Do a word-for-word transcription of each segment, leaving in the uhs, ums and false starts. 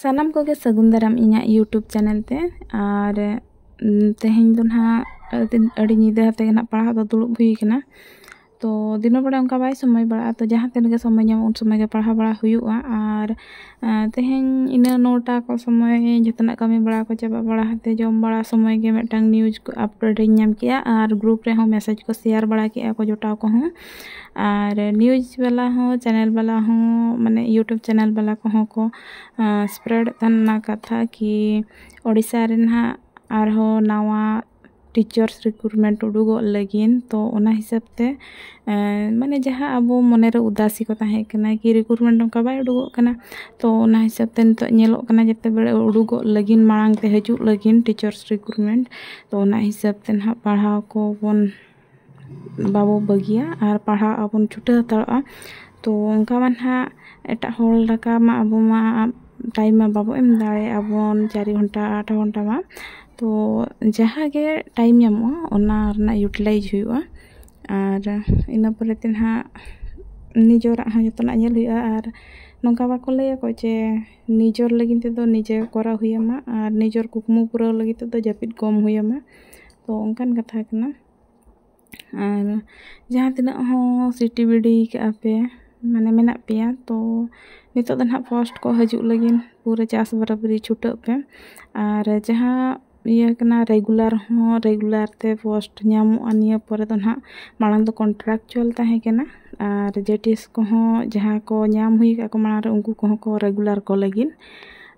ᱥᱟᱱᱟᱢ ᱠᱚᱜᱮ ᱥᱟᱹᱜᱩᱱ ᱫᱟᱨᱟᱢ ᱤᱧᱟᱹᱜ YouTube ᱪᱮᱱᱮᱞ ᱛᱮ᱾ ᱟᱨ ᱛᱮᱦᱮᱧ ᱫᱚ ᱱᱟᱦᱟᱜ ᱟᱹᱰᱤ ᱧᱤᱫᱟᱹ ᱦᱟᱛᱮ ᱜᱮ ᱱᱟᱦᱟᱜ ᱯᱟᱲᱦᱟᱣ ᱫᱚ ᱫᱩᱲᱩᱵ ᱦᱩᱭ ᱠᱟᱱᱟ᱾ ᱛᱚ ᱫᱤᱱᱟᱹᱢ ᱵᱮᱲᱟ ᱚᱱᱠᱟ ᱵᱟᱭ ᱥᱚᱢᱚᱭ ᱵᱟᱲᱟᱜᱼᱟ, ᱛᱚ ᱡᱟᱦᱟᱸ ᱛᱤᱱᱟᱹᱜ ᱜᱮ ᱥᱚᱢᱚᱭ ᱧᱟᱢᱚᱜ ᱩᱱ ᱥᱚᱢᱚᱭ ᱜᱮ ᱯᱟᱲᱦᱟᱣ ᱵᱟᱲᱟ ᱦᱩᱭᱩᱜᱼᱟ᱾ ᱟᱨ ᱛᱮᱦᱮᱧ ᱤᱱᱟᱹ ᱱᱚᱴᱟ ᱠᱚ ᱥᱚᱢᱚᱭ ᱡᱚᱛᱚᱱᱟᱜ ᱠᱟᱹᱢᱤ ᱵᱟᱲᱟ ᱠᱚ ᱪᱟᱵᱟ ᱵᱟᱲᱟ ᱠᱟᱛᱮ ᱡᱚᱢ ᱵᱟᱲᱟ ᱥᱚᱢᱚᱭ ᱜᱮ ᱢᱤᱫᱴᱟᱝ ᱱᱤᱭᱩᱡᱽ ᱠᱚ ᱟᱯᱰᱮᱴ ᱤᱧ ᱧᱟᱢ ᱠᱮᱜᱼᱟ, ᱟᱨ ᱜᱨᱩᱯ ᱨᱮᱦᱚᱸ ᱢᱮᱥᱮᱡᱽ ᱠᱚ ᱥᱮᱭᱟᱨ ᱵᱟᱲᱟ ᱠᱮᱜᱼᱟ ᱠᱚ ᱡᱚᱴᱟᱣ ᱠᱚᱦᱚᱸ᱾ ᱟᱨ ᱱᱤᱭᱩᱡᱽ ᱵᱟᱞᱟ ᱦᱚᱸ, ᱪᱮᱱᱮᱞ ᱵᱟᱞᱟ ᱦᱚᱸ, ᱢᱟᱱᱮ YouTube ᱪᱮᱱᱮᱞ ᱵᱟᱞᱟ ᱠᱚᱦᱚᱸ ᱠᱚ ᱥᱯᱨᱮᱰ ᱛᱟᱦᱮᱱᱟ ᱠᱟᱛᱷᱟ ᱠᱤ ᱳᱰᱤᱥᱟ ᱨᱮ ᱱᱟᱦᱟᱜ ᱟᱨᱦᱚᱸ ᱱᱟᱣᱟ ᱴᱤᱪᱟᱨᱥ ᱨᱤᱠᱨᱩᱴᱢᱮᱱᱴ ᱩᱰᱩᱠᱚᱜ ᱞᱟᱹᱜᱤᱫ᱾ ᱛᱚ ᱚᱱᱟ ᱦᱤᱥᱟᱹᱵ ᱛᱮ ᱢᱟᱱᱮ ᱡᱟᱦᱟᱸ ᱟᱵᱚ ᱢᱚᱱᱮᱨᱮ ᱩᱫᱟᱥᱤ ᱠᱚ ᱛᱟᱦᱮᱸ ᱠᱟᱱᱟ ᱠᱤ ᱨᱤᱠᱨᱩᱴᱢᱮᱱᱴ ᱚᱱᱠᱟ ᱵᱟᱭ ᱩᱰᱩᱠᱚᱜ ᱠᱟᱱᱟ᱾ ᱛᱚ ᱚᱱᱟ ᱦᱤᱥᱟᱹᱵ ᱛᱮ ᱱᱤᱛᱚᱜ ᱧᱮᱞᱚᱜ ᱠᱟᱱᱟ ᱡᱮᱛᱮ ᱵᱮᱲᱮ ᱩᱰᱩᱠᱚᱜ ᱞᱟᱹᱜᱤᱫ, ᱢᱟᱲᱟᱝ ᱛᱮ ᱦᱤᱡᱩᱜ ᱞᱟᱹᱜᱤᱫ ᱴᱤᱪᱟᱨᱥ ᱨᱤᱠᱨᱩᱴᱢᱮᱱᱴ᱾ ᱛᱚ ᱚᱱᱟ ᱦᱤᱥᱟᱹᱵ ᱛᱮ ᱱᱟᱦᱟᱜ ᱯᱟᱲᱦᱟᱣ ᱠᱚᱵᱚᱱ ᱵᱟᱵᱚ ᱵᱟᱹᱜᱤᱭᱟ ᱟᱨ ᱯᱟᱲᱦᱟᱜ ᱟᱵᱚᱱ ᱪᱷᱩᱴᱟᱹᱣ ᱦᱟᱛᱟᱲᱚᱜᱼᱟ᱾ ᱛᱚ ᱚᱱᱠᱟ ᱢᱟ ᱱᱟᱦᱟᱜ ᱮᱴᱟᱜ ᱦᱚᱲ ᱞᱮᱠᱟ ᱢᱟ ᱟᱵᱚ ᱢᱟ ᱴᱟᱭᱤᱢ ᱢᱟ ᱵᱟᱵᱚ ᱮᱢ ᱫᱟᱲᱮᱭᱟᱜᱼᱟ ᱵᱚᱱ ᱪᱟᱨ ᱜᱷᱚᱱᱴᱟ, ᱟᱴ ᱜᱷᱚᱱᱴᱟ ᱢᱟ᱾ ᱛᱚ ᱡᱟᱦᱟᱸ ᱜᱮ ᱴᱟᱭᱤᱢ ᱧᱟᱢᱚᱜᱼᱟ ᱚᱱᱟ ᱨᱮᱱᱟᱜ ᱤᱭᱩᱴᱤᱞᱟᱭᱤᱡᱽ ᱦᱩᱭᱩᱜᱼᱟ᱾ ᱟᱨ ᱤᱱᱟᱹ ᱯᱚᱨᱮ ᱛᱮ ᱱᱟᱦᱟᱜ ᱱᱤᱡᱮᱨᱟᱜ ᱦᱚᱸ ᱡᱚᱛᱚᱱᱟᱜ ᱧᱮᱞ ᱦᱩᱭᱩᱜᱼᱟ᱾ ᱟᱨ ᱱᱚᱝᱠᱟ ᱵᱟᱠᱚ ᱞᱟᱹᱭᱟᱠᱚ ᱡᱮ ᱱᱤᱡᱮᱨ ᱞᱟᱹᱜᱤᱫ ᱛᱮᱫᱚ ᱱᱤᱡᱮ ᱠᱚᱨᱟᱣ ᱦᱩᱭᱟᱢᱟ ᱟᱨ ᱱᱤᱡᱮᱨ ᱠᱩᱠᱢᱩ ᱯᱩᱨᱟᱹᱣ ᱞᱟᱹᱜᱤᱫ ᱛᱮᱫᱚ ᱡᱟᱹᱯᱤᱫ ᱠᱚᱢ ᱦᱩᱭᱟᱢᱟ᱾ ᱛᱚ ᱚᱱᱠᱟᱱ ᱠᱟᱛᱷᱟ ᱠᱟᱱᱟ᱾ ᱟᱨ ᱡᱟᱦᱟᱸ ᱛᱤᱱᱟᱹᱜ ᱦᱚᱸ ᱥᱤᱴᱤ ᱵᱤᱰᱤ ᱠᱟᱜᱼᱟ ᱯᱮ, ᱢᱟᱱᱮ ᱢᱮᱱᱟᱜ ᱯᱮᱭᱟ, ᱛᱚ ᱱᱤᱛᱚᱜ ᱫᱚ ᱱᱟᱦᱟᱜ ᱯᱳᱥᱴ ᱠᱚ ᱦᱤᱡᱩᱜ ᱞᱟᱹᱜᱤᱫ ᱯᱩᱨᱟᱹ ᱪᱟᱥ ᱵᱟᱨᱟᱵᱟᱨᱤ ᱪᱷᱩᱴᱟᱹᱜ ᱯᱮ᱾ ᱟᱨ ᱡᱟᱦᱟᱸ ᱤᱭᱟᱹ ᱠᱟᱱᱟ ᱨᱮᱜᱩᱞᱟᱨ ᱦᱚᱸ ᱨᱮᱜᱩᱞᱟᱨ ᱛᱮ ᱯᱳᱥᱴ ᱧᱟᱢᱚᱜᱼᱟ ᱱᱤᱭᱟᱹ ᱯᱚᱨᱮ ᱫᱚ ᱱᱟᱦᱟᱜ᱾ ᱢᱟᱲᱟᱝ ᱫᱚ ᱠᱚᱱᱴᱨᱟᱠᱪᱩᱣᱟᱞ ᱛᱟᱦᱮᱸ ᱠᱟᱱᱟ, ᱟᱨ ᱡᱮᱴᱤᱥ ᱠᱚᱦᱚᱸ ᱡᱟᱦᱟᱸ ᱠᱚ ᱧᱟᱢ ᱦᱩᱭ ᱟᱠᱟᱫ ᱠᱚ ᱢᱟᱲᱟᱝ ᱨᱮ ᱩᱱᱠᱩ ᱠᱚᱦᱚᱸ ᱠᱚ ᱨᱮᱜᱩᱞᱟᱨ ᱠᱚ ᱞᱟᱹᱜᱤᱫ᱾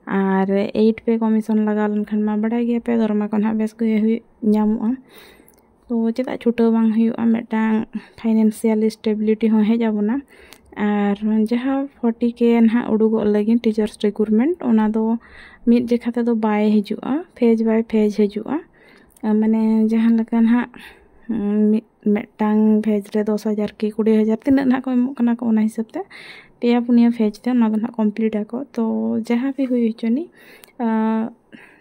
ᱟᱨ ᱮᱭᱤᱴ ᱯᱮ ᱠᱚᱢᱤᱥᱚᱱ ᱞᱟᱜᱟᱣ ᱞᱮᱱᱠᱷᱟᱱ ᱢᱟ ᱵᱟᱲᱟᱭ ᱜᱮᱭᱟ ᱯᱮ ᱫᱚᱨᱢᱟ ᱠᱚ ᱱᱟᱦᱟᱜ ᱵᱮᱥ ᱜᱮ ᱦᱩᱭᱩᱜ ᱧᱟᱢᱚᱜᱼᱟ᱾ ᱛᱚ ᱪᱮᱫᱟᱜ ᱪᱷᱩᱴᱟᱹᱣ ᱵᱟᱝ ᱦᱩᱭᱩᱜᱼᱟ, ᱢᱤᱫᱴᱟᱝ ᱯᱷᱟᱭᱱᱮᱱᱥᱤᱭᱟᱞ ᱥᱴᱮᱵᱤᱞᱤᱴᱤ ᱦᱚᱸ ᱦᱮᱡ ᱟᱵᱚᱱᱟ᱾ ᱟᱨ ᱡᱟᱦᱟᱸ ᱯᱷᱳᱨᱴᱤ ᱠᱮ ᱱᱟᱦᱟᱜ ᱩᱰᱩᱠᱚᱜ ᱞᱟᱹᱜᱤᱫ ᱴᱤᱪᱟᱨᱥ ᱨᱤᱠᱨᱩᱴᱢᱮᱱᱴ, ᱚᱱᱟ ᱫᱚ ᱢᱤᱫ ᱡᱮᱠᱷᱟ ᱛᱮᱫᱚ ᱵᱟᱭ ᱦᱤᱡᱩᱜᱼᱟ, ᱯᱷᱮᱡᱽ ᱵᱟᱭ ᱯᱷᱮᱡᱽ ᱦᱤᱡᱩᱜᱼᱟ᱾ ᱟᱨ ᱢᱟᱱᱮ ᱡᱟᱦᱟᱸ ᱞᱮᱠᱟ ᱱᱟᱦᱟᱜ ᱢᱤᱫ ᱢᱤᱫᱴᱟᱝ ᱯᱷᱮᱡᱽ ᱨᱮ ᱫᱚᱥ ᱦᱟᱡᱟᱨ ᱠᱤ ᱠᱩᱲᱤ ᱦᱟᱡᱟᱨ ᱛᱤᱱᱟᱹᱜ ᱱᱟᱦᱟᱜ ᱠᱚ ᱮᱢᱚᱜ ᱠᱟᱱᱟ ᱠᱚ, ᱚᱱᱟ ᱦᱤᱥᱟᱹᱵ ᱛᱮ ᱯᱮᱭᱟ ᱯᱩᱱᱭᱟᱹ ᱯᱷᱮᱡᱽ ᱛᱮ ᱚᱱᱟ ᱫᱚ ᱱᱟᱦᱟᱜ ᱠᱚᱢᱯᱞᱤᱴ ᱟᱠᱚ᱾ ᱛᱚ ᱡᱟᱦᱟᱸ ᱜᱮ ᱦᱩᱭ ᱦᱚᱪᱚᱱᱤᱡ,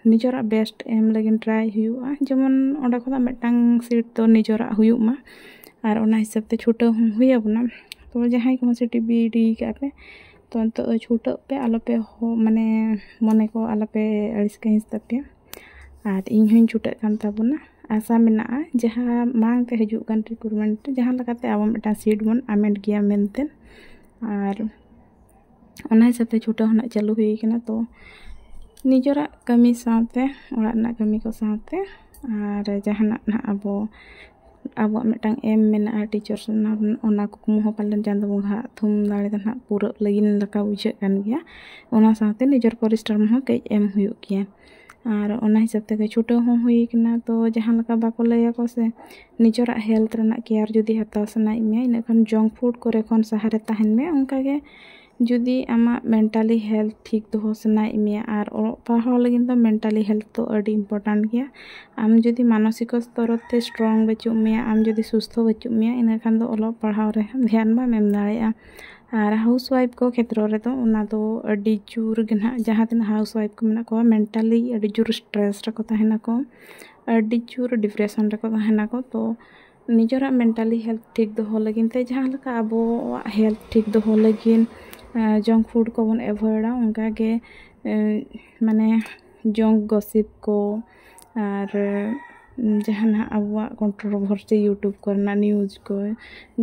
ᱱᱤᱡᱮᱨᱟᱜ ᱵᱮᱥᱴ ᱮᱢ ᱞᱟᱹᱜᱤᱫ ᱴᱨᱟᱭ ᱦᱩᱭᱩᱜᱼᱟ, ᱡᱮᱢᱚᱱ ᱚᱸᱰᱮ ᱠᱷᱚᱱᱟᱜ ᱢᱤᱫᱴᱟᱝ ᱥᱤᱴ ᱫᱚ ᱱᱤᱡᱮᱨᱟᱜ ᱦᱩᱭᱩᱜ ᱢᱟ᱾ ᱟᱨ ᱚᱱᱟ ᱦᱤᱥᱟᱹᱵ ᱛᱮ ᱪᱷᱩᱴᱟᱹᱣ ᱦᱚᱸ ᱦᱩᱭ ᱟᱵᱚᱱᱟ᱾ ᱛᱚ ᱡᱟᱦᱟᱸᱭ ᱠᱚᱦᱚᱸ ᱥᱤᱴᱤ ᱵᱤᱰᱤ ᱠᱟᱜᱼᱟ ᱯᱮ, ᱛᱚ ᱱᱤᱛᱚᱜ ᱫᱚ ᱪᱷᱩᱴᱟᱹᱜ ᱯᱮ, ᱟᱞᱚᱯᱮ ᱦᱚ-, ᱢᱟᱱᱮ ᱢᱚᱱᱮ ᱠᱚ ᱟᱞᱚᱯᱮ ᱟᱹᱲᱤᱥ ᱠᱟᱹᱦᱤᱥ ᱛᱟᱯᱮᱭᱟ᱾ ᱟᱨ ᱤᱧ ᱦᱚᱸᱧ ᱪᱷᱩᱴᱟᱹᱜ ᱠᱟᱱ ᱛᱟᱵᱚᱱᱟ᱾ ᱟᱥᱟ ᱢᱮᱱᱟᱜᱼᱟ ᱡᱟᱦᱟᱸ ᱢᱟᱲᱟᱝ ᱛᱮ ᱦᱤᱡᱩᱜ ᱠᱟᱱ recruitment ᱨᱮ ᱡᱟᱦᱟᱸ ᱞᱮᱠᱟᱛᱮ ᱟᱵᱚ ᱢᱤᱫᱴᱟᱝ seat ᱵᱚᱱ ᱟᱢᱮᱴ ᱜᱮᱭᱟ ᱢᱮᱱᱛᱮ᱾ ᱟᱨ ᱚᱱᱟ ᱦᱤᱥᱟᱹᱵ ᱛᱮ ᱪᱷᱩᱴᱟᱹᱣ ᱦᱚᱸ ᱱᱟᱜ ᱪᱟᱹᱞᱩ ᱦᱩᱭ ᱠᱟᱱᱟ᱾ ᱛᱚ ᱱᱤᱡᱮᱨᱟᱜ ᱠᱟᱹᱢᱤ ᱥᱟᱶᱛᱮ, ᱚᱲᱟᱜ ᱨᱮᱱᱟᱜ ᱠᱟᱹᱢᱤ ᱠᱚ ᱥᱟᱶᱛᱮ, ᱟᱨ ᱡᱟᱦᱟᱱᱟᱜ ᱱᱟᱜ ᱟᱵᱚ, ᱟᱵᱚᱣᱟᱜ ᱢᱤᱫᱴᱟᱝ ᱮᱢ ᱢᱮᱱᱟᱜᱼᱟ ᱴᱤᱪᱟᱨᱥ ᱨᱮᱱᱟᱜ, ᱚᱱᱟ ᱠᱩᱠᱢᱩ ᱦᱚᱸ ᱯᱟᱞᱮᱱ ᱪᱟᱸᱫᱚ ᱵᱚᱸᱜᱟ ᱟᱜ ᱛᱷᱩᱢ ᱫᱟᱲᱮ ᱛᱮ ᱱᱟᱜ ᱯᱩᱨᱟᱹᱜ ᱞᱟᱹᱜᱤᱫ ᱞᱮᱠᱟ ᱵᱩᱡᱷᱟᱹᱜ ᱠᱟᱱ ᱜᱮᱭᱟ᱾ ᱚᱱᱟ ᱥᱟᱶᱛᱮ ᱱᱤᱡᱮᱨ ᱯᱚᱨᱤᱥᱨᱚᱢ ᱦᱚᱸ ᱠᱟᱹᱡ ᱮᱢ ᱦᱩᱭᱩᱜ ᱜᱮᱭᱟ᱾ ᱟᱨ ᱚᱱᱟ ᱦᱤᱥᱟᱹᱵ ᱛᱮᱜᱮ ᱪᱷᱩᱴᱟᱹᱣ ᱦᱚᱸ ᱦᱩᱭ ᱠᱟᱱᱟ᱾ ᱛᱚ ᱡᱟᱦᱟᱸ ᱞᱮᱠᱟ ᱵᱟᱠᱚ ᱞᱟᱹᱭᱟᱠᱚ ᱥᱮ, ᱱᱤᱡᱮᱨᱟᱜ health ᱨᱮᱱᱟᱜ care ᱡᱩᱫᱤ ᱦᱟᱛᱟᱣ ᱥᱟᱱᱟᱭᱮᱫ ᱢᱮᱭᱟ, ᱤᱱᱟᱹ ᱠᱷᱟᱱ junk food ᱠᱚᱨᱮ ᱠᱷᱚᱱ ᱥᱟᱦᱟᱨᱮ ᱛᱟᱦᱮᱱ ᱢᱮ᱾ ᱚᱱᱠᱟᱜᱮ ᱡᱩᱫᱤ ᱟᱢᱟᱜ mentally health ᱴᱷᱤᱠ ᱫᱚᱦᱚ ᱥᱟᱱᱟᱭᱮᱫ ᱢᱮᱭᱟ, ᱟᱨ ᱚᱞᱚᱜ ᱯᱟᱲᱦᱟᱣ ᱞᱟᱹᱜᱤᱫ ᱫᱚ mentally health ᱫᱚ ᱟᱹᱰᱤ important ᱜᱮᱭᱟ᱾ ᱟᱢ ᱡᱩᱫᱤ ᱢᱟᱱᱚᱥᱤᱠᱚ ᱥᱛᱚᱨᱚ ᱛᱮ strong ᱵᱟᱹᱪᱩᱜ ᱢᱮᱭᱟ, ᱟᱢ ᱡᱩᱫᱤ ᱥᱩᱥᱛᱷᱚ ᱵᱟᱹᱪᱩᱜ ᱢᱮᱭᱟ, ᱤᱱᱟᱹ ᱠᱷᱟᱱ ᱫᱚ ᱚᱞᱚᱜ ᱯᱟᱲᱦᱟᱣ ᱨᱮ ᱫᱷᱮᱭᱟᱱ ᱵᱟᱢ ᱮᱢ ᱫᱟᱲᱮᱭᱟᱜᱼᱟ᱾ ᱟᱨ housewife ᱠᱚ ᱠᱷᱮᱛᱨᱚ ᱨᱮᱫᱚ ᱚᱱᱟ ᱫᱚ ᱟᱹᱰᱤ ᱡᱳᱨ ᱜᱮ ᱱᱟᱦᱟᱜ, ᱡᱟᱦᱟᱸ ᱛᱤᱱᱟᱹᱜ housewife ᱠᱚ ᱢᱮᱱᱟᱜ ᱠᱚᱣᱟ, mentally ᱟᱹᱰᱤ ᱡᱳᱨ stress ᱨᱮᱠᱚ ᱛᱟᱦᱮᱱᱟᱠᱚ, ᱟᱹᱰᱤ ᱡᱳᱨ depression ᱨᱮᱠᱚ ᱛᱟᱦᱮᱱᱟᱠᱚ᱾ ᱛᱚ ᱱᱤᱡᱮᱨᱟᱜ mentally health ᱴᱷᱤᱠ ᱫᱚᱦᱚ ᱞᱟᱹᱜᱤᱫ ᱛᱮ, ᱡᱟᱦᱟᱸ ᱞᱮᱠᱟ ᱟᱵᱚᱣᱟᱜ health ᱴᱷᱤᱠ ᱫᱚᱦᱚ ᱞᱟᱹᱜᱤᱫ, ᱟᱸ, junk food ᱠᱚᱵᱚᱱ avoidᱟ, ᱚᱱᱠᱟᱜᱮ, ᱮᱸ, ᱢᱟᱱᱮ junk gossip ᱠᱚ, ᱟᱨ, ᱩᱸ, ᱡᱟᱦᱟᱱᱟᱜ ᱟᱵᱚᱣᱟᱜ controversy YouTube ᱠᱚᱨᱮᱱᱟᱜ news ᱠᱚ,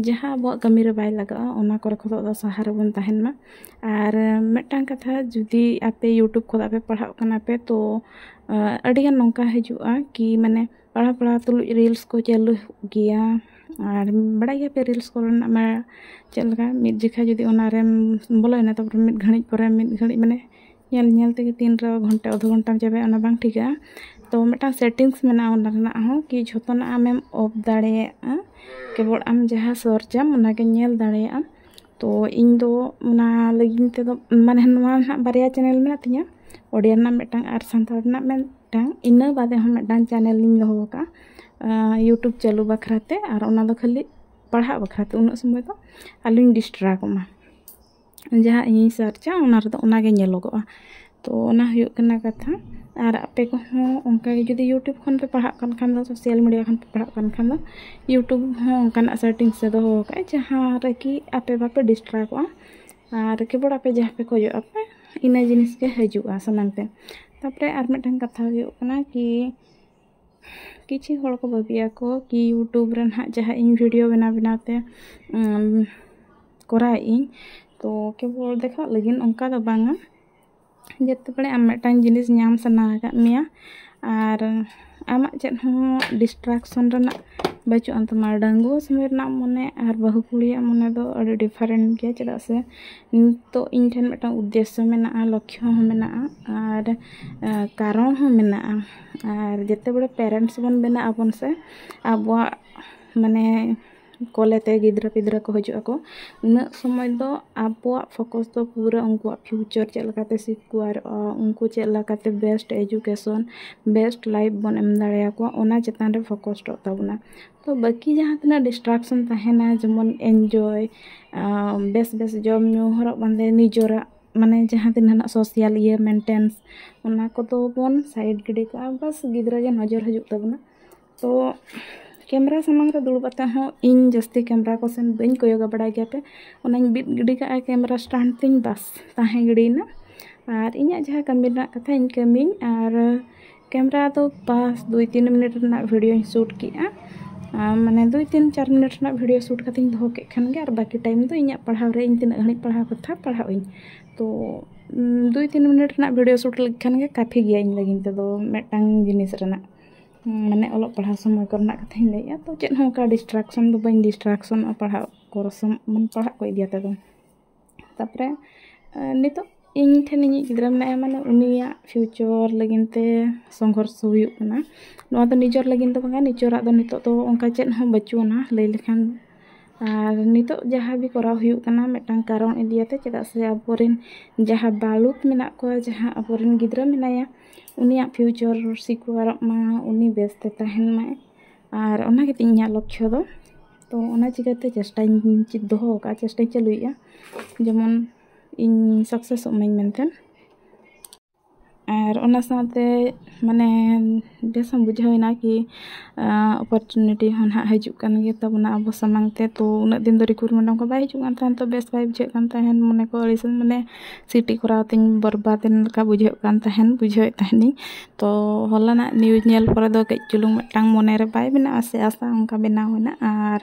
ᱡᱟᱦᱟᱸ ᱟᱵᱚᱣᱟᱜ ᱠᱟᱹᱢᱤ ᱨᱮ ᱵᱟᱭ ᱞᱟᱜᱟᱜᱼᱟ, ᱚᱱᱟ ᱠᱚᱨᱮ ᱠᱷᱚᱱᱟᱜ ᱫᱚ ᱥᱟᱦᱟ ᱨᱮᱵᱚᱱ ᱛᱟᱦᱮᱱ ᱢᱟ᱾ ᱟᱨ ᱢᱤᱫᱴᱟᱝ ᱠᱟᱛᱷᱟ, ᱡᱩᱫᱤ ᱟᱯᱮ YouTube ᱠᱷᱚᱱᱟᱜ ᱯᱮ ᱯᱟᱲᱦᱟᱜ ᱠᱟᱱᱟ ᱯᱮ, ᱛᱚ, ᱟᱸ, ᱟᱹᱰᱤᱜᱟᱱ ᱱᱚᱝᱠᱟ ᱦᱤᱡᱩᱜᱼᱟ ᱠᱤ, ᱢᱟᱱᱮ, ᱯᱟᱲᱦᱟᱣ ᱯᱟᱲᱦᱟᱣ ᱛᱩᱞᱩᱡ reels ᱠᱚ ᱪᱟᱹᱞᱩ ᱜᱮᱭᱟ᱾ ᱟᱨ ᱵᱟᱲᱟᱭ ᱜᱮᱭᱟᱯᱮ reels ᱠᱚᱨᱮᱱᱟᱜ ᱢᱟ ᱪᱮᱫ ᱞᱮᱠᱟ, ᱢᱤᱫ ᱡᱚᱠᱷᱟ ᱡᱩᱫᱤ ᱚᱱᱟᱨᱮᱢ ᱵᱚᱞᱚᱭᱮᱱᱟ, ᱛᱟᱨᱯᱚᱨᱮ ᱢᱤᱫ ᱜᱷᱟᱹᱲᱤᱡ ᱯᱚᱨᱮ, ᱢᱤᱫ ᱜᱷᱟᱹᱲᱤᱡ ᱢᱟᱱᱮ ᱧᱮᱞ ᱧᱮᱞ ᱛᱮᱜᱮ ᱛᱤᱱ ᱨᱮ ᱜᱷᱚᱱᱴᱟ, ᱟᱫᱷ ᱜᱷᱚᱱᱴᱟᱢ ᱪᱟᱵᱟᱭᱟ, ᱚᱱᱟ ᱵᱟᱝ ᱴᱷᱤᱠᱟ᱾ ᱛᱚ ᱢᱤᱫᱴᱟᱝ settings ᱢᱮᱱᱟᱜᱼᱟ ᱚᱱᱟ ᱨᱮᱱᱟᱜ ᱦᱚᱸ, ᱠᱤ ᱡᱷᱚᱛᱚᱱᱟᱜ ᱟᱢᱮᱢ off ᱫᱟᱲᱮᱭᱟᱜᱼᱟ, ᱠᱮᱵᱚᱞ ᱟᱢ ᱡᱟᱦᱟᱸ search ᱟᱢ ᱚᱱᱟᱜᱮ ᱧᱮᱞ ᱫᱟᱲᱮᱭᱟᱜᱼᱟ᱾ ᱛᱚ ᱤᱧ ᱫᱚ ᱚᱱᱟ ᱞᱟᱹᱜᱤᱫ ᱛᱮᱫᱚ, ᱢᱟᱱᱮ ᱱᱚᱣᱟ ᱱᱟᱦᱟᱜ ᱵᱟᱨᱭᱟ channel ᱢᱮᱱᱟᱜ ᱛᱤᱧᱟᱹ, ᱳᱰᱤᱭᱟ ᱨᱮᱱᱟᱜ ᱢᱤᱫᱴᱟᱝ ᱟᱨ ᱥᱟᱱᱛᱟᱲ ᱨᱮᱱᱟᱜ ᱢᱤᱫᱴᱟᱝ᱾ ᱤᱱᱟᱹ ᱵᱟᱫᱮ ᱦᱚᱸ ᱢᱤᱫᱴᱟᱝ channel ᱤᱧ ᱫᱚᱦᱚ ᱟᱠᱟᱫᱼᱟ, ᱟᱸ, YouTube ᱪᱟᱹᱞᱩ ᱵᱟᱠᱷᱨᱟ ᱛᱮ, ᱟᱨ ᱚᱱᱟ ᱫᱚ ᱠᱷᱟᱹᱞᱤ ᱯᱟᱲᱦᱟᱜ ᱵᱟᱠᱷᱨᱟ ᱛᱮ᱾ ᱩᱱᱟᱹᱜ ᱥᱚᱢᱚᱭ ᱫᱚ ᱟᱞᱚᱧ distractᱚᱜ ᱢᱟ, ᱡᱟᱦᱟᱸ ᱤᱧᱤᱧ searchᱟ ᱚᱱᱟ ᱨᱮᱫᱚ ᱚᱱᱟᱜᱮ ᱧᱮᱞᱚᱜᱚᱜᱼᱟ᱾ ᱛᱚ ᱚᱱᱟ ᱦᱩᱭᱩᱜ ᱠᱟᱱᱟ ᱠᱟᱛᱷᱟ᱾ ᱟᱨ ᱟᱯᱮ ᱠᱚᱦᱚᱸ ᱚᱱᱠᱟᱜᱮ ᱡᱩᱫᱤ YouTube ᱠᱷᱚᱱ ᱯᱮ ᱯᱟᱲᱦᱟᱜ ᱠᱟᱱ ᱠᱷᱟᱱ ᱫᱚ, social media ᱠᱷᱚᱱ ᱯᱮ ᱯᱟᱲᱦᱟᱜ ᱠᱟᱱ ᱠᱷᱟᱱ ᱫᱚ, YouTube ᱦᱚᱸ ᱚᱱᱠᱟᱱᱟᱜ settings ᱮ ᱫᱚᱦᱚ ᱟᱠᱟᱫᱼᱟ ᱡᱟᱦᱟᱸ ᱨᱮᱠᱤ ᱟᱯᱮ ᱵᱟᱯᱮ distractᱚᱜᱼᱟ᱾ ᱟᱨ ᱠᱮᱵᱚᱞ ᱟᱯᱮ ᱡᱟᱦᱟᱸ ᱯᱮ ᱠᱷᱚᱡᱚᱜ ᱟᱯᱮ, ᱤᱱᱟᱹ ᱡᱤᱱᱤᱥ ᱜᱮ ᱦᱤᱡᱩᱜᱼᱟ ᱥᱟᱢᱟᱝ ᱛᱮ᱾ ᱛᱟᱯᱚᱨᱮ ᱟᱨ ᱢᱤᱫᱴᱟᱝ ᱠᱟᱛᱷᱟ ᱦᱩᱭᱩᱜ ᱠᱟᱱᱟ ᱠᱤ, ᱠᱤᱪᱷᱩ ᱦᱚᱲ ᱠᱚ ᱵᱷᱟᱹᱵᱤᱭᱟᱠᱚ ᱠᱤ YouTube ᱨᱮ ᱱᱟᱦᱟᱜ ᱡᱟᱦᱟᱸ ᱤᱧ video ᱵᱮᱱᱟᱣ ᱵᱮᱱᱟᱣ ᱛᱮ, ᱩᱢ, ᱠᱚᱨᱟᱣᱮᱫ ᱟᱹᱧ, ᱛᱚ ᱠᱮᱵᱚᱞ ᱫᱮᱠᱷᱟᱣ ᱞᱟᱹᱜᱤᱫ, ᱚᱱᱠᱟ ᱫᱚ ᱵᱟᱝᱟ᱾ ᱡᱮᱛᱮ ᱵᱮᱲᱮ ᱟᱢ ᱢᱤᱫᱴᱟᱝ ᱡᱤᱱᱤᱥ ᱧᱟᱢ ᱥᱟᱱᱟ ᱟᱠᱟᱫ ᱢᱮᱭᱟ ᱟᱨ ᱟᱢᱟᱜ ᱪᱮᱫ ᱦᱚᱸ distraction ᱨᱮᱱᱟᱜ ᱵᱟᱹᱪᱩᱜ ᱟᱱ ᱛᱟᱢᱟ, ᱰᱟᱺᱜᱩᱣᱟᱹ ᱥᱚᱢᱚᱭ ᱨᱮᱱᱟᱜ ᱢᱚᱱᱮ ᱟᱨ ᱵᱟᱹᱦᱩ ᱠᱩᱲᱤᱭᱟᱜ ᱢᱚᱱᱮ ᱫᱚ ᱟᱹᱰᱤ different ᱜᱮᱭᱟ᱾ ᱪᱮᱫᱟᱜ ᱥᱮ ᱱᱤᱛᱚᱜ ᱤᱧ ᱴᱷᱮᱱ ᱢᱤᱫᱴᱟᱝ ᱩᱫᱽᱫᱮᱥᱥᱚ ᱢᱮᱱᱟᱜᱼᱟ, ᱞᱚᱠᱠᱷᱚ ᱦᱚᱸ ᱢᱮᱱᱟᱜᱼᱟ ᱟᱨ, ᱟᱸ, ᱠᱟᱨᱚᱱ ᱦᱚᱸ ᱢᱮᱱᱟᱜᱼᱟ᱾ ᱟᱨ ᱡᱮᱛᱮ ᱵᱮᱲᱮ parents ᱵᱚᱱ ᱵᱮᱱᱟᱜ ᱟᱵᱚᱱ ᱥᱮ, ᱟᱵᱚᱣᱟᱜ ᱢᱟᱱᱮ ᱠᱚᱞᱮ ᱛᱮ ᱜᱤᱫᱽᱨᱟᱹ ᱯᱤᱫᱽᱨᱟᱹ ᱠᱚ ᱦᱤᱡᱩᱜ ᱟᱠᱚ, ᱩᱱᱟᱹᱜ ᱥᱚᱢᱚᱭ ᱫᱚ ᱟᱵᱚᱣᱟᱜ focus ᱫᱚ ᱯᱩᱨᱟᱹ ᱩᱱᱠᱩᱣᱟᱜ future ᱪᱮᱫ ᱞᱮᱠᱟᱛᱮ ᱥᱤᱠᱩᱣᱟᱨᱚᱜᱼᱟ, ᱩᱱᱠᱩ ᱪᱮᱫ ᱞᱮᱠᱟᱛᱮ best education, best life ᱵᱚᱱ ᱮᱢ ᱫᱟᱲᱮᱭᱟᱠᱚᱣᱟ, ᱚᱱᱟ ᱪᱮᱛᱟᱱ ᱨᱮ focus ᱚᱜ ᱛᱟᱵᱚᱱᱟ᱾ ᱛᱚ ᱵᱟᱹᱠᱤ ᱡᱟᱦᱟᱸ ᱛᱤᱱᱟᱹᱜ distraction ᱛᱟᱦᱮᱱᱟ, ᱡᱮᱢᱚᱱ enjoy, ᱟᱸ, ᱵᱮᱥ ᱵᱮᱥ ᱡᱚᱢ ᱧᱩ, ᱦᱚᱨᱚᱜ ᱵᱟᱸᱫᱮ, ᱱᱤᱡᱚᱨᱟᱜ ᱢᱟᱱᱮ ᱡᱟᱦᱟᱸ ᱛᱤᱱᱟᱹᱜ ᱱᱟᱜ social ᱤᱭᱟᱹ maintenance, ᱚᱱᱟ ᱠᱚᱫᱚ ᱵᱚᱱ side ᱜᱤᱰᱤ ᱠᱟᱜᱼᱟ᱾ ᱵᱟᱥ ᱜᱤᱫᱽᱨᱟᱹ ᱜᱮ ᱱᱚᱡᱚᱨ ᱦᱤᱡᱩᱜ ᱛᱟᱵᱚᱱᱟ᱾ ᱛᱚ camera ᱥᱟᱢᱟᱝ ᱨᱮ ᱫᱩᱲᱩᱵ ᱠᱟᱛᱮ ᱦᱚᱸ ᱤᱧ ᱡᱟᱹᱥᱛᱤ camera ᱠᱚ ᱥᱮᱱ ᱵᱟᱹᱧ ᱠᱚᱭᱚᱜᱟ, ᱵᱟᱲᱟᱭ ᱜᱮᱭᱟ ᱯᱮ᱾ ᱚᱱᱟᱧ ᱵᱤᱫ ᱜᱤᱰᱤ ᱠᱟᱜᱼᱟ camera stand ᱛᱤᱧ, ᱵᱟᱥ ᱛᱟᱦᱮᱸ ᱜᱤᱰᱤᱭᱮᱱᱟ᱾ ᱟᱨ ᱤᱧᱟᱹᱜ ᱡᱟᱦᱟᱸ ᱠᱟᱹᱢᱤ ᱨᱮᱱᱟᱜ ᱠᱟᱛᱷᱟ ᱤᱧ ᱠᱟᱹᱢᱤᱧ, ᱟᱨ camera ᱫᱚ ᱵᱟᱥ ᱫᱩᱭ ᱛᱤᱱ ᱢᱤᱱᱤᱴ ᱨᱮᱱᱟᱜ videoᱧ shoot ᱠᱮᱜᱼᱟ᱾ ᱟᱨ ᱢᱟᱱᱮ ᱫᱩᱭ ᱛᱤᱱ ᱪᱟᱨ ᱢᱤᱱᱤᱴ ᱨᱮᱱᱟᱜ video shoot ᱠᱟᱛᱮᱧ ᱫᱚᱦᱚ ᱠᱮᱫ ᱠᱷᱟᱱ ᱜᱮ, ᱟᱨ ᱵᱟᱹᱠᱤ time ᱫᱚ ᱤᱧᱟᱹᱜ ᱯᱟᱲᱦᱟᱣ ᱨᱮ, ᱤᱧ ᱛᱤᱱᱟᱹᱜ ᱜᱷᱟᱹᱲᱤᱡ ᱯᱟᱲᱦᱟᱣ ᱠᱟᱛᱷᱟ ᱯᱟᱲᱦᱟᱜ ᱟᱹᱧ᱾ ᱛᱚ ᱩᱢ, ᱫᱩᱭ ᱛᱤᱱ ᱢᱤᱱᱤᱴ ᱨᱮᱱᱟᱜ video shoot ᱞᱮᱠᱷᱟᱱ ᱜᱮ ᱠᱟᱯᱷᱤ ᱜᱮᱭᱟ ᱤᱧ ᱞᱟᱹᱜᱤᱫ ᱛᱮᱫᱚ ᱢᱤᱫᱴᱟᱝ ᱡᱤᱱᱤᱥ ᱨᱮᱱᱟᱜ᱾ ᱩᱢ, ᱢᱟᱱᱮ ᱚᱞᱚᱜ ᱯᱟᱲᱦᱟᱣ ᱥᱚᱢᱚᱭ ᱠᱚᱨᱮᱱᱟᱜ ᱠᱟᱛᱷᱟᱧ ᱞᱟᱹᱭᱮᱜᱼᱟ᱾ ᱛᱚ ᱪᱮᱫ ᱦᱚᱸ ᱚᱱᱠᱟ distraction ᱫᱚ ᱵᱟᱹᱧ distractionᱚᱜᱼᱟ ᱯᱟᱲᱦᱟᱜ ᱠᱚᱨᱮ ᱥᱚᱢ-, ᱢᱟᱱᱮ ᱯᱟᱲᱦᱟᱜ ᱠᱚ ᱤᱫᱤ ᱠᱟᱛᱮ ᱫᱚ᱾ ᱛᱟᱯᱚᱨᱮ, ᱮ, ᱱᱤᱛᱚᱜ ᱤᱧ ᱴᱷᱮᱱ ᱤᱧᱤᱡ ᱜᱤᱫᱽᱨᱟᱹ ᱢᱮᱱᱟᱭᱟ, ᱢᱟᱱᱮ ᱩᱱᱤᱭᱟᱜ future ᱞᱟᱹᱜᱤᱫ ᱛᱮ ᱥᱚᱝᱜᱷᱚᱨᱥᱚ ᱦᱩᱭᱩᱜ ᱠᱟᱱᱟ᱾ ᱱᱚᱣᱟ ᱫᱚ ᱱᱤᱡᱚᱨ ᱞᱟᱹᱜᱤᱫ ᱫᱚ ᱵᱟᱝᱟ, ᱱᱤᱡᱚᱨᱟᱜ ᱫᱚ ᱱᱤᱛᱚᱜ ᱫᱚ ᱚᱱᱠᱟ ᱪᱮᱫ ᱦᱚᱸ ᱵᱟᱹᱪᱩᱜ ᱟᱱᱟ ᱞᱟᱹᱭ ᱞᱮᱠᱷᱟᱱ᱾ ᱟᱨ ᱱᱤᱛᱚᱜ ᱡᱟᱦᱟᱸ ᱜᱮ ᱠᱚᱨᱟᱣ ᱦᱩᱭᱩᱜ ᱠᱟᱱᱟ ᱢᱤᱫᱴᱟᱝ ᱠᱟᱨᱚᱱ ᱤᱫᱤᱭᱟᱛᱮ, ᱪᱮᱫᱟᱜ ᱥᱮ ᱟᱵᱚᱨᱮᱱ ᱡᱟᱦᱟᱸ ᱵᱟᱞᱚᱠ ᱢᱮᱱᱟᱜ ᱠᱚᱣᱟ, ᱡᱟᱦᱟᱸ ᱟᱵᱚᱨᱮᱱ ᱜᱤᱫᱽᱨᱟᱹ ᱢᱮᱱᱟᱭᱟ, ᱩᱱᱤᱭᱟᱜ future ᱥᱤᱠᱩᱣᱟᱨᱚᱜ ᱢᱟ, ᱩᱱᱤ ᱵᱮᱥᱛᱮ ᱛᱟᱦᱮᱱ ᱢᱟᱭ᱾ ᱟᱨ ᱚᱱᱟ ᱜᱮᱛᱤᱧ ᱤᱧᱟᱹᱜ ᱞᱚᱠᱠᱷᱚ ᱫᱚ᱾ ᱛᱚ ᱚᱱᱟ ᱪᱤᱠᱟᱹᱛᱮ ᱪᱮᱥᱴᱟᱧ ᱪᱮᱫ ᱫᱚᱦᱚ ᱟᱠᱟᱫᱼᱟ, ᱪᱮᱥᱴᱟᱧ ᱪᱟᱹᱞᱩᱭᱮᱫᱼᱟ, ᱡᱮᱢᱚᱱ ᱤᱧ successᱚᱜ ᱢᱟᱹᱧ ᱢᱮᱱᱛᱮ᱾ ᱟᱨ ᱚᱱᱟ ᱥᱟᱶᱛᱮ ᱢᱟᱱᱮ ᱵᱮᱥ ᱦᱚᱸ ᱵᱩᱡᱷᱟᱹᱣ ᱮᱱᱟ ᱠᱤ opportunity ᱦᱚᱸ ᱱᱟᱦᱟᱜ ᱦᱤᱡᱩᱜ ᱠᱟᱱ ᱜᱮ ᱛᱟᱵᱚᱱᱟ ᱟᱵᱚ ᱥᱟᱢᱟᱝ ᱛᱮ᱾ ᱛᱚ ᱩᱱᱟᱹᱜ ᱫᱤᱱ ᱫᱚ recruitment ᱚᱱᱠᱟ ᱵᱟᱭ ᱦᱤᱡᱩᱜ ᱠᱟᱱ ᱛᱟᱦᱮᱱ, ᱛᱚ ᱵᱮᱥ ᱵᱟᱭ ᱵᱩᱡᱷᱟᱹᱜ ᱠᱟᱱ ᱛᱟᱦᱮᱱ, ᱢᱚᱱᱮ ᱠᱚ ᱟᱹᱲᱤᱥ, ᱢᱟᱱᱮ ᱥᱤᱴᱤ ᱠᱚᱨᱟᱣ ᱛᱤᱧ ᱵᱚᱨᱵᱟᱫ ᱮᱱ ᱞᱮᱠᱟ ᱵᱩᱡᱷᱟᱹᱜ ᱠᱟᱱ ᱛᱟᱦᱮᱱ, ᱵᱩᱡᱷᱟᱹᱣᱮᱫ ᱛᱟᱦᱮᱱᱤᱧ᱾ ᱛᱚ ᱦᱚᱞᱟᱱᱟᱜ news ᱧᱮᱞ ᱯᱚᱨᱮ ᱫᱚ ᱠᱟᱹᱡ ᱪᱩᱞᱩᱝ ᱢᱤᱫᱴᱟᱝ ᱢᱚᱱᱮ ᱨᱮ ᱵᱟᱭ ᱵᱮᱱᱟᱜᱼᱟ ᱥᱮ ᱟᱥᱟ ᱚᱱᱠᱟ ᱵᱮᱱᱟᱣ ᱮᱱᱟ᱾ ᱟᱨ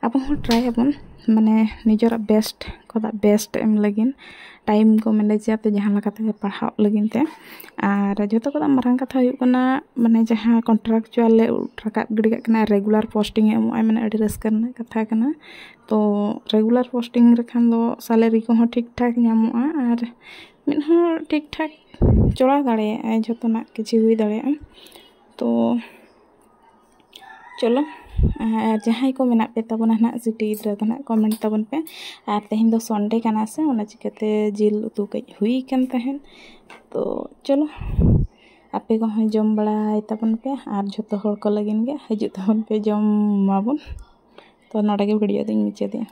ᱟᱵᱚ ᱦᱚᱸ ᱴᱨᱟᱭ ᱟᱵᱚᱱ ᱢᱟᱱᱮ ᱱᱤᱡᱮᱨᱟᱜ ᱵᱮᱥᱴ ᱠᱷᱚᱱᱟᱜ ᱵᱮᱥᱴ ᱮᱢ ᱞᱟᱹᱜᱤᱫ, ᱴᱟᱭᱤᱢ ᱠᱚ ᱢᱮᱱᱮᱡᱟ ᱛᱚ ᱡᱟᱦᱟᱸ ᱞᱮᱠᱟ ᱛᱮᱜᱮ ᱯᱟᱲᱦᱟᱜ ᱞᱟᱹᱜᱤᱫ ᱛᱮ᱾ ᱟᱨ ᱡᱷᱚᱛᱚ ᱠᱷᱚᱱᱟᱜ ᱢᱟᱨᱟᱝ ᱠᱟᱛᱷᱟ ᱦᱩᱭᱩᱜ ᱠᱟᱱᱟ ᱢᱟᱱᱮ ᱡᱟᱦᱟᱸ ᱠᱚᱱᱴᱨᱟᱠᱪᱩᱣᱟᱞ ᱞᱮ ᱨᱟᱠᱟᱵ ᱜᱤᱰᱤ ᱠᱟᱜ ᱠᱟᱱᱟ, ᱨᱮᱜᱩᱞᱟᱨ ᱯᱳᱥᱴᱤᱝ ᱮ ᱮᱢᱚᱜᱼᱟ, ᱢᱟᱱᱮ ᱟᱹᱰᱤ ᱨᱟᱹᱥᱠᱟᱹ ᱨᱮᱱᱟᱜ ᱠᱟᱛᱷᱟ ᱠᱟᱱᱟ᱾ ᱛᱚ ᱨᱮᱜᱩᱞᱟᱨ ᱯᱳᱥᱴᱤᱝ ᱨᱮᱠᱷᱟᱱ ᱫᱚ ᱥᱮᱞᱟᱨᱤ ᱠᱚᱦᱚᱸ ᱴᱷᱤᱠ ᱴᱷᱟᱠ ᱧᱟᱢᱚᱜᱼᱟ ᱟᱨ ᱢᱤᱫ ᱦᱚᱲ ᱴᱷᱤᱠ ᱴᱷᱟᱠ ᱪᱚᱲᱟᱣ ᱫᱟᱲᱮᱭᱟᱜᱼᱟᱭ, ᱡᱷᱚᱛᱚᱱᱟᱜ ᱠᱤᱪᱷᱩ ᱦᱩᱭ ᱫᱟᱲᱮᱭᱟᱜᱼᱟ᱾ ᱛᱚ ᱪᱚᱞᱚ, ᱟᱨ ᱡᱟᱦᱟᱸᱭ ᱠᱚ ᱢᱮᱱᱟᱜ ᱯᱮ ᱛᱟᱵᱚᱱᱟ ᱱᱟᱦᱟᱜ ᱥᱤᱴᱤ ᱜᱤᱫᱽᱨᱟᱹ ᱫᱚ ᱱᱟᱦᱟᱜ ᱠᱚᱢᱮᱱᱴ ᱛᱟᱵᱚᱱ ᱯᱮ᱾ ᱟᱨ ᱛᱮᱦᱮᱧ ᱫᱚ ᱥᱚᱱᱰᱮ ᱠᱟᱱᱟ ᱥᱮ, ᱚᱱᱟ ᱪᱤᱠᱟᱹᱛᱮ ᱡᱤᱞ ᱩᱛᱩ ᱠᱟᱹᱡ ᱦᱩᱭ ᱠᱟᱱ ᱛᱟᱦᱮᱸᱫ᱾ ᱛᱚ ᱪᱚᱞᱚ, ᱟᱯᱮ ᱠᱚᱦᱚᱸ ᱡᱚᱢ ᱵᱟᱲᱟᱭ ᱛᱟᱵᱚᱱ ᱯᱮ ᱟᱨ ᱡᱷᱚᱛᱚ ᱦᱚᱲ ᱠᱚ ᱞᱟᱹᱜᱤᱫ ᱜᱮ ᱦᱤᱡᱩᱜ ᱛᱟᱵᱚᱱ ᱯᱮ, ᱡᱚᱢ ᱢᱟᱵᱚᱱ᱾ ᱛᱚ ᱱᱚᱰᱮ ᱜᱮ ᱵᱷᱤᱰᱤᱭᱳ ᱫᱚᱧ ᱢᱩᱪᱟᱹᱫᱮᱜᱼᱟ᱾